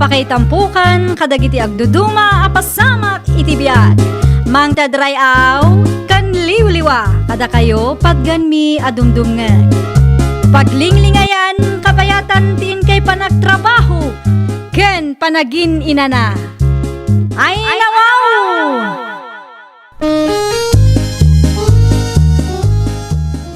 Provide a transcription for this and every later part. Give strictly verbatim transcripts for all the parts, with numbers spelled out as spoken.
Pakaitampokan kadagiti agduduma a pasamak iti biag. Mangted ray-aw ken liwliwa kadakayo patganmi a dumdumngeg. Paglinglingayan kabayatan ti inkay panagtrabaho ken panagin-inana. Ay, nawaw!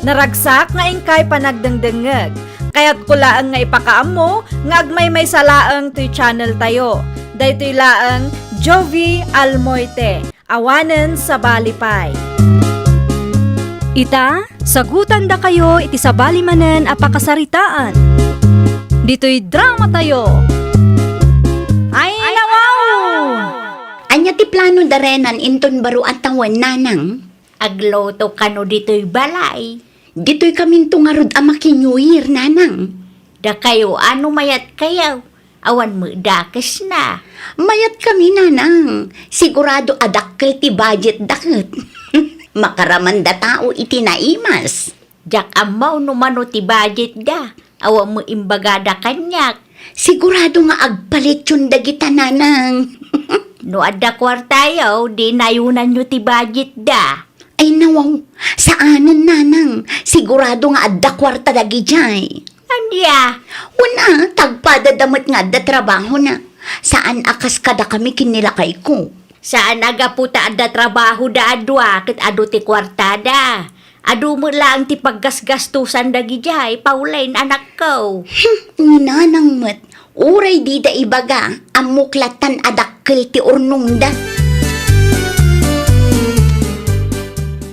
Naragsak nga inkay panagdengdengngeg. Kayatko laeng nga ipakaammo nga agmaymaysa laeng toy channel tayo. Daytoy laeng Jovie Almoite, awanen sabali pay. Ita, sagutandakayo iti sabali manen a pakasaritaan. Ditoy drama tayo. Ay, nawaw! Ania ti plano da Renan inton baro a tawen, nanang? Agluto kano ditoy balay? Ditoy kaminto ngarud a maki-New Year, nanang. Dakayo, ano mayat kayo? Awan met dakes na. Mayat kami, nanang. Sigurado a dakkel ti budget da ket. Makaramanda tao iti naimas. Diak ammo no mano ti budget da. Awan mo imbagada kaniak. Sigurado nga agpalityon dagita, nanang. No adda kuartayo, di nayunanyo ti budget da. Ay, nawaw. Saanen, nanang. Sigurado nga adda kuarta dagidiay. Ania? Wen a, tagpada da met nga adda trabahona. Saan a kas kadakami ken ni lakayko. Saan a gapu ta adda trabaho da a dua ket adu ti kuartada. Adu met laeng ti paggasgastosan dagidiay, Pauline, anakko. Hmm, ni nanang met, uray dida ibaga, ammok lattan a dakkel ti urnongda.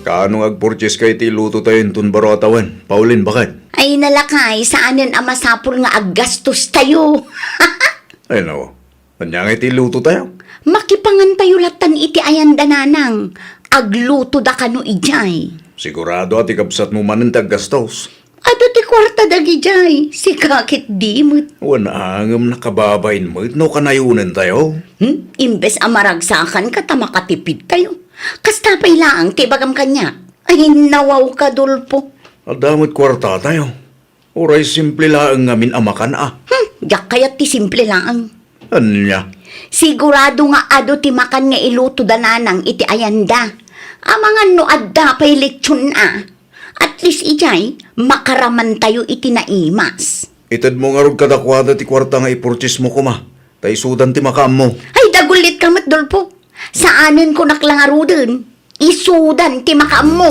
Kaano nga agpurchieska iti ilutotayo inton baro a tawen, Pauline, baket? Ay, nalakay, saanen a masapul nga aggastostayo. Ay, no. Ania nga iti ilutotayo? Makipangantayo lattan iti ayanda, nanang. Aglutoda kano idiay. Sigurado a ti kabsatmo manen ti aggastos. Adu ti kuarta dagidiay, sika ket di met. Wen a, ngem nakababain met no kanayonentayo. Hmm? Imbes a maragsakanka ta makatipidtayo. Kasta pay laeng ti ibagam kaniak. Ay, nawawka, Dolfo. Adda met kuartatayo. Uray simple laeng ngamin a makan a. Hmm, diak kayat ti simple laeng. Ania? Sigurado nga adu ti makan nga iluto da nanang iti ayanda. Amangan no adda pay lechon a. At least idiay, makaramantayo iti naimas. Itedmo ngarud kadakuada ti kuarta nga ipurchasemo koma, ta isudan ti makaammo. Ay, dagullitka met, Dolfo. Saanen kunak la ngaruden. Isudan ti makaammo.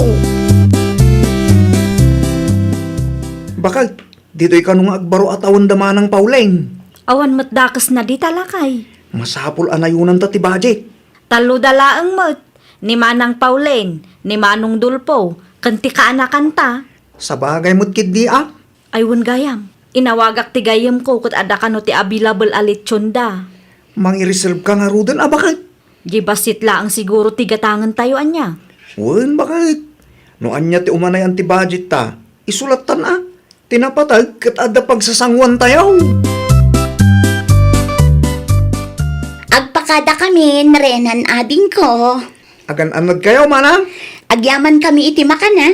Baket, ditoy kano nga agbaro a tawen da Manang Pauleng? Awan met dakesna dita, lakay. Masapul a nayunanta ti budget. Talloda laeng met, ni Manang Pauleng, ni Manong Dolfo, ken ti kaanakanta. Sabagay met ketdi a. Ay, wen gayam. Inawagak ti gayyemko ket adda kano ti available a lechonda. Mangireserveka ngaruden a baket? Diay bassit laeng siguro ti gatangentayo, ania? Wen, baket. No ania ti umanayan ti budgetta, isu lattan a. Ti napateg ket adda pagsasangoantayo. Agpakadakamin, Renan, adingko. Agan-anadkayo, manang? Agyamankami iti makan a.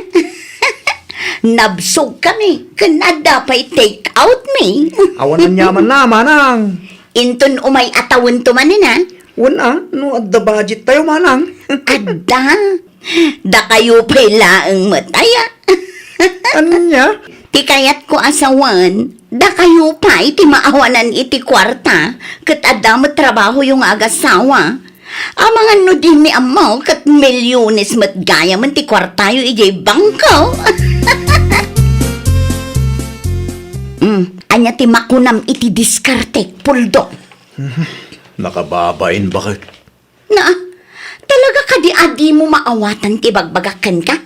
Nabsogkami, ken adda pay take out mi. Awan aniamanna, manang. Inton umay a tawento manen a. Wen a, no adda budgettayo, manang. Adda. Dakayo pay laeng met aya. Ania? Ti kayatko a sawen, dakayo pay ti maawanan iti kuarta, ket adda met trabahoyo nga agasawa. Amangan no dimi ammo, ket milyones met gayamen ti kuartayo idiay bangko. Hmm, ania ti makunam iti diskartek, Puldo? Nakababain, baket. Na, talaga kadi a dimo maawatan ti ibagbagak kenka?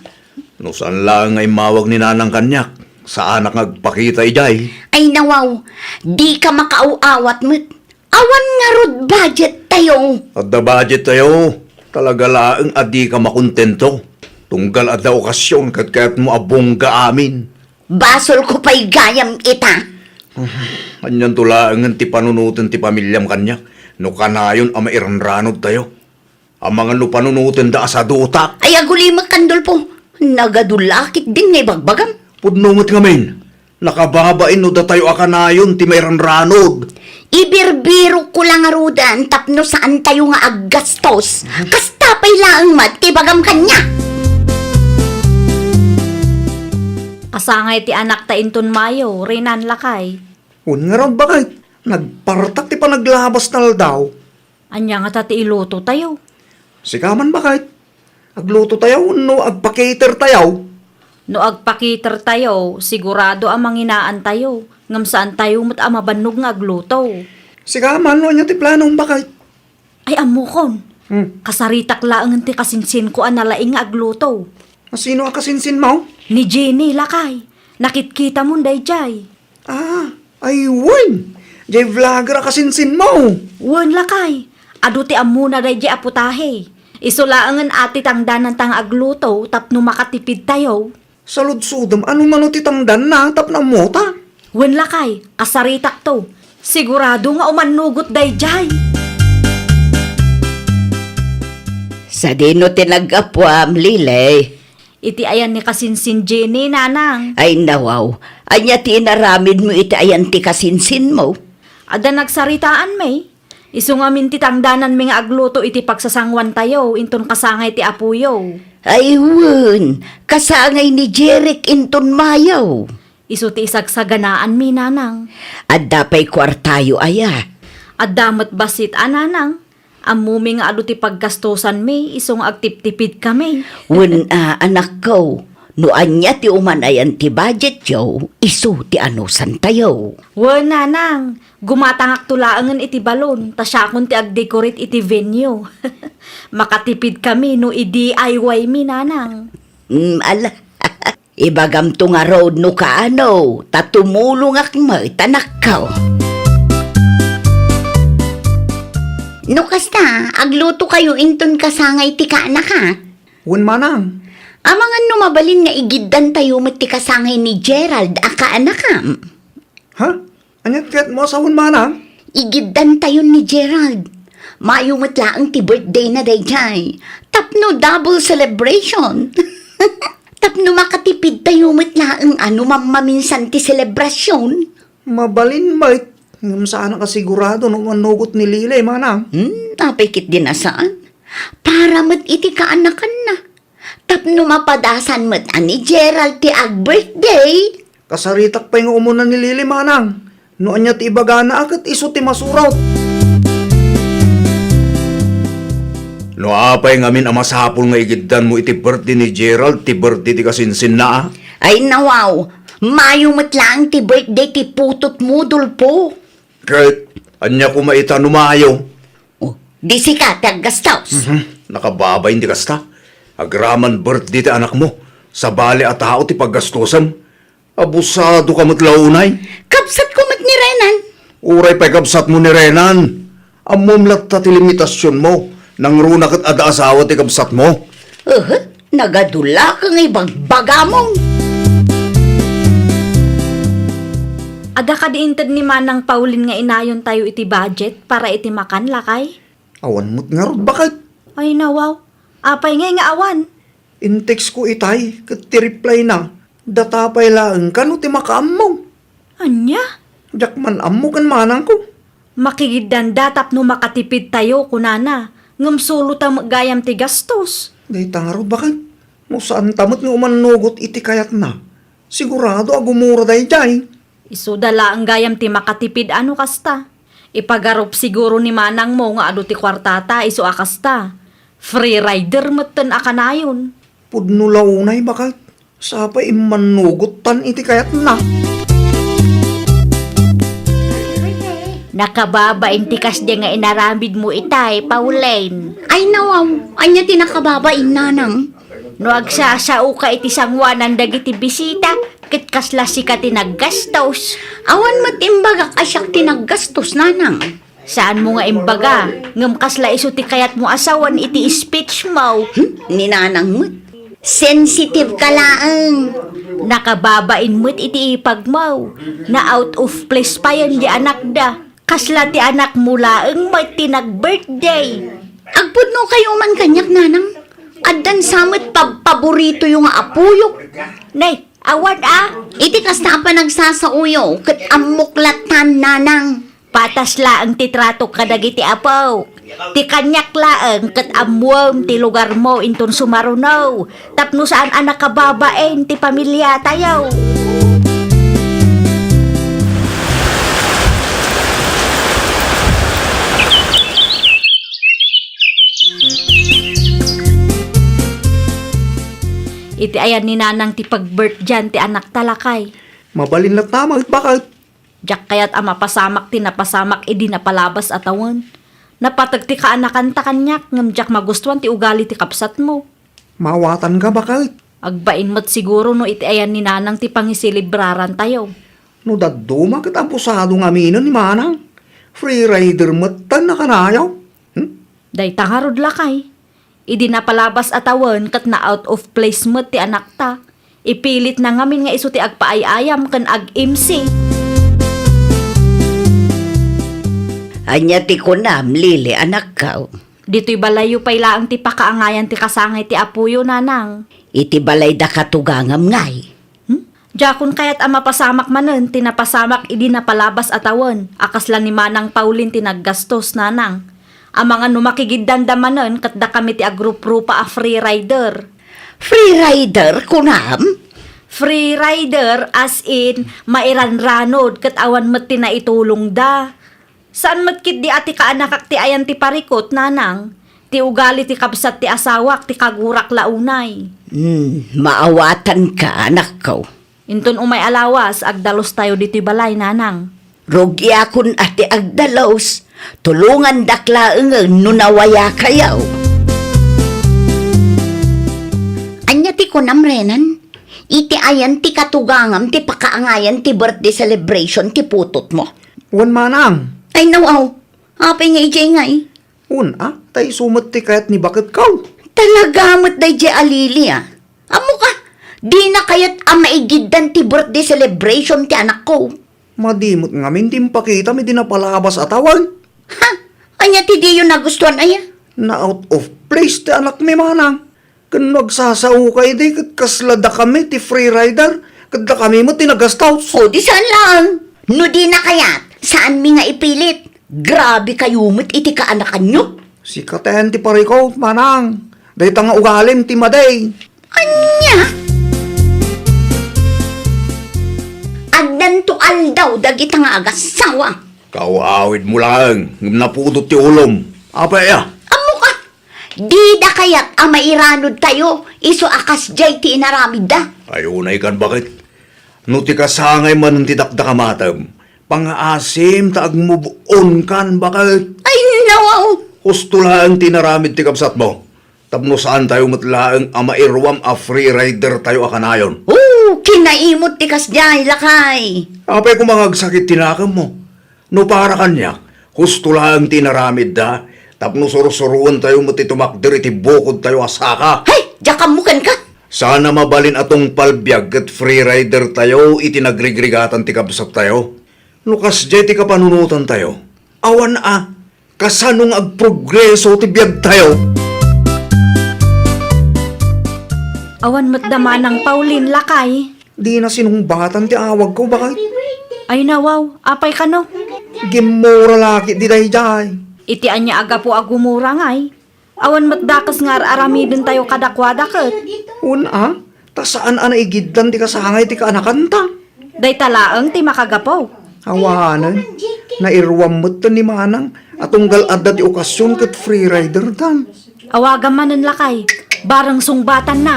No saan laeng nga immawag ni Nanang kaniak, saanak nga agpakita idiay. Ay, nawaw, dika makaaw-awat met. Awan ngarud budgettayo. Adda budgettayo. Talaga laeng a dika makontento. Tunggal adda okasion ket kayatmo a bongga amin. Basolko pay gayam ita. Anianto laengen ti panunoten ti pamiliam kaniak no kanayon a mairanranodtayo? Amangan no panunotenda a sadutak. Ay, agulimek, Dolfo. Nagadu la ketdin nga ibagbagam. Pudno met ngamin. Nakababain no datayo a kanayon ti mairanranod. Ibirbirokko la ngaruden tapno saantayo nga aggastos. Kasta pay laeng met ti ibagam kaniak. Kasangay ti anakta inton Mayo, Renan, lakay. Wen ngarud, baket. Nagpartak ti panaglabasna aldaw. Ania ngata ti ilutotayo? Sika man, baket. Aglutotayo wenno agpa-catertayo? No agpa-catertayo, sigurado a manginaantayo, ngem saantayo met a mabannog nga agluto. Sika man, no ania ti planom, baket? Ay, ammokon. Hmm. Kasaritak laengen ti kasinsinko a nalaing nga agluto. Sino a kasinsinmo? Ni Jenny, lakay. Nakitkitamon daydiay. Ah, ay wen! Jay vlogger a kasinsinmo! Wen, lakay. Adu ti ammona daydiay a putahe. Isu laengen a ti tangdananta nga agluto tapno makatipidtayo. Saludsodem, ano mano ti tangdanna tapno ammota? Wen, lakay, kasaritakto. Sigurado nga umannugot daydiay. Sadino ti naggapuam, Lily? Iti ayan ni kasinsin Jenny, nanang. Ay, nawaw. Ania ti inaramidmo iti ayan ti kasinsinmo? Adda nagsaritaan, May. Isu ngamin ti tangdananmi nga agluto iti pagsasanguantayo inton kasangay ti apoyo. Ay, wen, kasangay ni Jeric inton Mayo. Isu ti isagsaganaanmi, nanang. Adda pay kuartayo aya? Adda met bassit a, nanang. Ammomi nga adu ti paggastosanmi, isu nga agtiptipidkami. Wen a, anakko, no ania ti umanayan ti budgetyo, isu ti anusantayo. Wen, nanang, gumatangakto laengen iti balon, ta siakon ti agdecorate iti venue. Makatipidkami no i-D I Y mi, nanang. Mm, ala. Ibagamto ngarud no kaano, ta tumulongak met, anakko. No kasta, aglutokayo inton kasangay ti kaanakak? Wen, manang. Amangan no mabalin nga igiddantayo met ti kasangay ni Gerald a kaanakam. Ha? Ania ti kayatmo a sawen, manang? Igiddantayon ni Gerald. Mayo met laeng ti birthdayna daydiay. Tapno double celebration. Tapno makatipidtayo met laeng a no mammaminsan ti selebrasion. Mabalin met, ngem saanak a sigurado no mannugot ni Lily, manang. Hmm, apay ketdin a saan? Para met iti kaanakanna. Tapno mapadasan met a ni Gerald ti ag-birthday. Kasaritak pay nga umuna ni Lily, manang. No ania ti ibagana a ket isu ti masurot. No apay ngamin a masapul nga igiddanmo iti birthday ni Gerald ti birthday ti kasinsinna, a? Ay, nawaw, Mayo met laeng ti birthday ti putotmo, Dolfo. Ket ania koma ita no Mayo? Oh, di sika ti aggastos. Mhm. Nakababain ti kasta. Agraman birthday ti anakmo, sabali a tao ti paggastosem. Abusadoka met la unay. Kabsatko met ni Renan. Uray pay kabsatmo ni Renan. Ammom latta ti limitasionmo. Nangruna ket adda asawa ti kabsatmo. Uhu, nagadulak nga ibagbagamon. Adda kadi inted ni Manang Pauline nga inayontayo iti budget para iti makan, lakay? Awan met ngarud, baket. Ay, nawaw. Apay ngay nga awan? In-text ko itay, ket ti reply na, data pay laeng kano ti makaammo. Ania? Diak man ammo ken manangko. Makigiddanda tapno makatipidtayo, kunana, ngem sulo ta met gayam ti gastos. Dayta ngarud, baket. No saanta met nga umannugot iti kayatna, sigurado a gumura daydiay. Isuda laeng gayam ti makatipid a no kasta. Ipagarup siguro ni manangmo nga adu ti kuartata isu a kasta. Free rider metten a kanayon. Pudno la unay, baket. Sapay immannugot tan iti kayatna. Nakababain ti kasdi nga inaramidmo itay, Pauline. Ay, nawaw, ania ti nakababain, nanang? No agsasaoka iti sanguanan dagiti bisita, ket kasla sika ti naggastos. Awan met imbagak a siak ti naggastos, nanang. Saanmo nga imbaga, ngem kasla isu ti kayatmo a sawen iti speech mo. Hmm? Ni nanang met. Sensitive ka laeng. Nakababain met iti ipagmo. Na out of place payen di anakda. Kasla ti anakmo laeng met ti nag-birthday. Agpudnokayo man kaniak, nanang. Addan sa met pabpaboritoyo nga apoyo. Nay, awan a. Iti kasta a panagsasaoyo, ket ammok latan, nanang. Patas laeng ti tratok kadagiti apo. Ti kaniak laeng ket ammuem ti lugarmo inton sumaruno, tapno saan a nakababain ti pamiliatayo. Iti ayan ni Nanang ti pag-birthday ti anakta, lakay. Mabalin latta, mangitbaket. Diak kayat a mapasamak ti napasamak idi napalabas a tawen. Napateg ti kaanakanta kaniak, ngem diak magustuan ti ugali ti kabsatmo. Mawatanka, baket. Agbain met siguro no iti ayan ni Nanang ti pangiselebrarantayo. No dadduma ket abusado ngaminen ni Manang. Free rider met tan nakanayo. Hmm? Dayta ngarud, lakay. Idi napalabas a tawen ket na-out of place met ti anakta, ipilitna ngamin nga isu ti agpaay-ayam ken ag-M C. Ania ti kunam, Lily, anakko? Ditoy balayyo pay laeng ti pakaangayan ti kasangay ti apoyo, Nanang. Iti balayda katugangam ngay? Hmm? Diakon kayat a mapasamak manen ti napasamak idi napalabas a tawen a kasla ni Manang Pauline ti naggastos, Nanang. Amangan no makigiddanda manen ket dakami ti agruprupa a free rider. Free rider, kunam? Free rider, as in, mairanranod ket awan met ti naitulongda. Saan met ketdi a ti kaanakak ti ayan ti parikut, Nanang. Ti ugali ti kabsat ti asawak ti kagurak la unay. Hmm, maawatanka, anakko. Inton umay a lawas, agdalustayo ditoy balay, Nanang. Rugiakon a ti agdalus, tulongandak laengen no nawayakayo. Ania ti kunam, Renan? Iti ayan ti katugangam ti pakaangayan ti birthday celebration ti putotmo? Wen, Manang. Ay, nawaw. Apay nga idiay ngay? Wen, a, ta isu met ti kayat ni baketko. Talaga met daydiay a Lily, a. Ammok a, dina kayat a maigiddan ti birthday celebration ti anakko. Madi met ngamin ti impakitam idi napalabas a tawen. Ha? Ania ti diyo nagustuan, aya? Na-out of place ti anakmi, Manang. Ken no agsasaoka idi ket kasla dakami ti free rider, ket dakami met ti nagastos. O, di saan laeng. No dina kayat, saanmi nga ipilit. Grabe kayo met iti kaanakanyo. Sikaten ti parikut, Manang. Dayta nga ugalim ti madi. Ania? Addanto aldaw dagita nga agassawa. Kaaw-awidmo laeng, ngem napudot ti ulom. Apay a? Ammok a, dida kayat a mairanodtayo isu a kasdiay ti inaramidda? Ay, unaykan, baket. No ti kasangay manen ti dakdakamatem, pangaasim ta agmove on kan, baket. Ay, nawaw! Husto laeng ti inaramid ti kabsatmo. Tapno saantayo met laeng a mairuam a free rider tayo a kanayon. Oh, kinaimot ti kasdiay, lakay. Apay koma nga agsakit ti nakemmo? No para kaniak, husto laeng ti inaramidda, tapno sursuroentayo met ti tumakder iti bukodtayo a saka. Hay, diak ammo kenka. Saan a mabalin a tungpal biag ket free rider tayo iti nagrigrigatan ti kabsattayo. No kasdiay ti kapanunotantayo, awan a, kasano nga agprogreso ti biagtayo? Awan met da Manang Pauline, lakay. Dina sinungbatan ti awagko, baket. Ay, nawaw, apay kano? Gimmura la ketdi daydiay. Iti ania a gapu a gumura ngay? Awan met dakes nga ar-aramidentayo kadakuada ket. Wen a, ta saan a naigiddan ti kasangay ti kaanakanta. Dayta laeng ti makagapu. Awanen, nairuam metten ni Manang a tunggal adda ti okasion ket free rider dan. Awagam manen, lakay, bareng sungbatanna.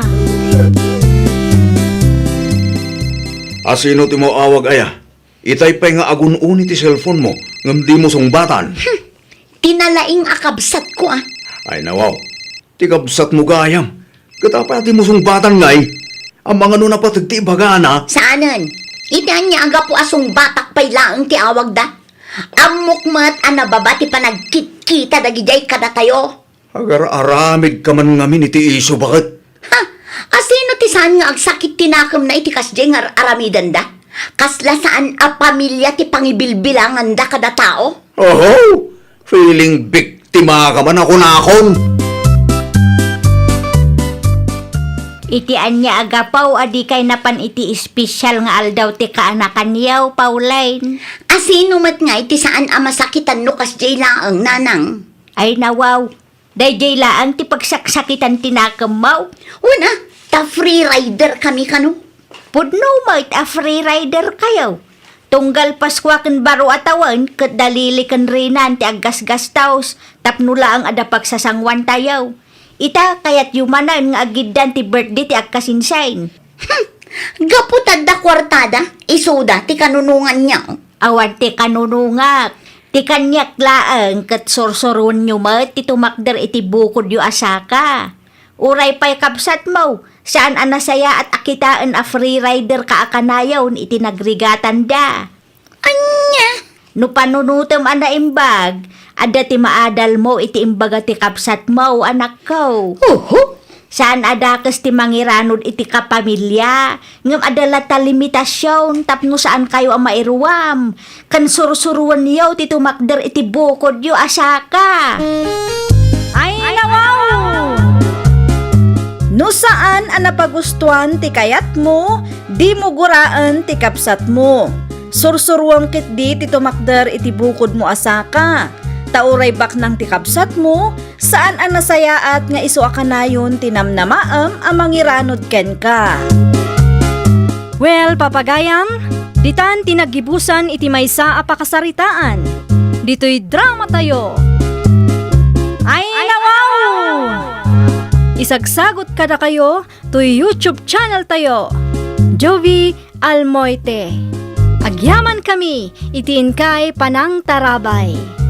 A, sino ti maawag aya? Itay pay nga agun-uni ti cellphone mo, ngem dimo sungbatan. Hmm, ti nalaing a kabsatko, a. Ay, nawaw. Ti kabsatmo gayam. Ket apay a dimo sungbatan ngay? Amangan no napateg ti ibagana. Saanen. Iti ania a gapu a sungbatak pay laeng ti awagda? Ammok met a nababa ti panagkitkita dagidiay kadatayo. Agar-aramidka man ngamin iti isu, baket. Ha? Asino ti saan nga agsakit ti nakemna iti kasdiay nga ar-aramidenda? Kasla saan a pamilia ti pangibilbilanganda kada tao? Oho! Feeling biktima ka man a kunakon. Iti ania a gapu a dikay napan iti espesial nga aldaw ti kaanakanyo, Pauline? A sino met ngay ti saan a masakitan no kasdiay laeng, Nanang? Ay, nawaw. Daydiay laeng ti pagsaksakitan ti nakemmo. Wen a, ta free rider kami kano. Pudno met a free rider kayo. Tunggal Paskua ken baro a tawen, ket dalili ken rinan ti aggasgastos, tapno laeng adda pagsasanguantayo. Ita, kayatyo manen nga agiddan ti birthday ti agkasinsin. Hmm, gapu ta adda kuartada, isuda ti kanunonganyo. Awan ti kanunongak. Ti kaniak laeng ket sursuruenyo met ti tumakder iti bukodyo a saka. Uray pay kabsatmo, saan a nasayaat a kitaen a free rider ka a kanayon iti nagrigatanda. Ania? No panunotem a naimbag, adda ti maadalmo iti imbaga ti kabsatmo, anakko. Oho. Saan a dakes ti mangiranod iti kapamilya, ngem adda latta limitasion tapno saankayo a mairuam, ken sursuruenyo ti tumakder iti bukodyo a saka. Ay, nawaw! No saan a napagustuan ti kayatmo, dimo guraen ti kabsatmo. Sursuruem ketdi ti tumakder iti bukodmo a saka. Ta uray baknang ti kabsatmo, saan a nasayaat nga isu a kanayon ti namnamaem a mangiranod kenka. Well, papagayam, ditan ti naggibusan iti maysa a pakasaritaan. Ditoy dramatayo. Ay, nawaw! Isagsagot kadakayo toy YouTube channel tayo, Jovie Almoite. Agyaman kami iti inkay panangtarabay.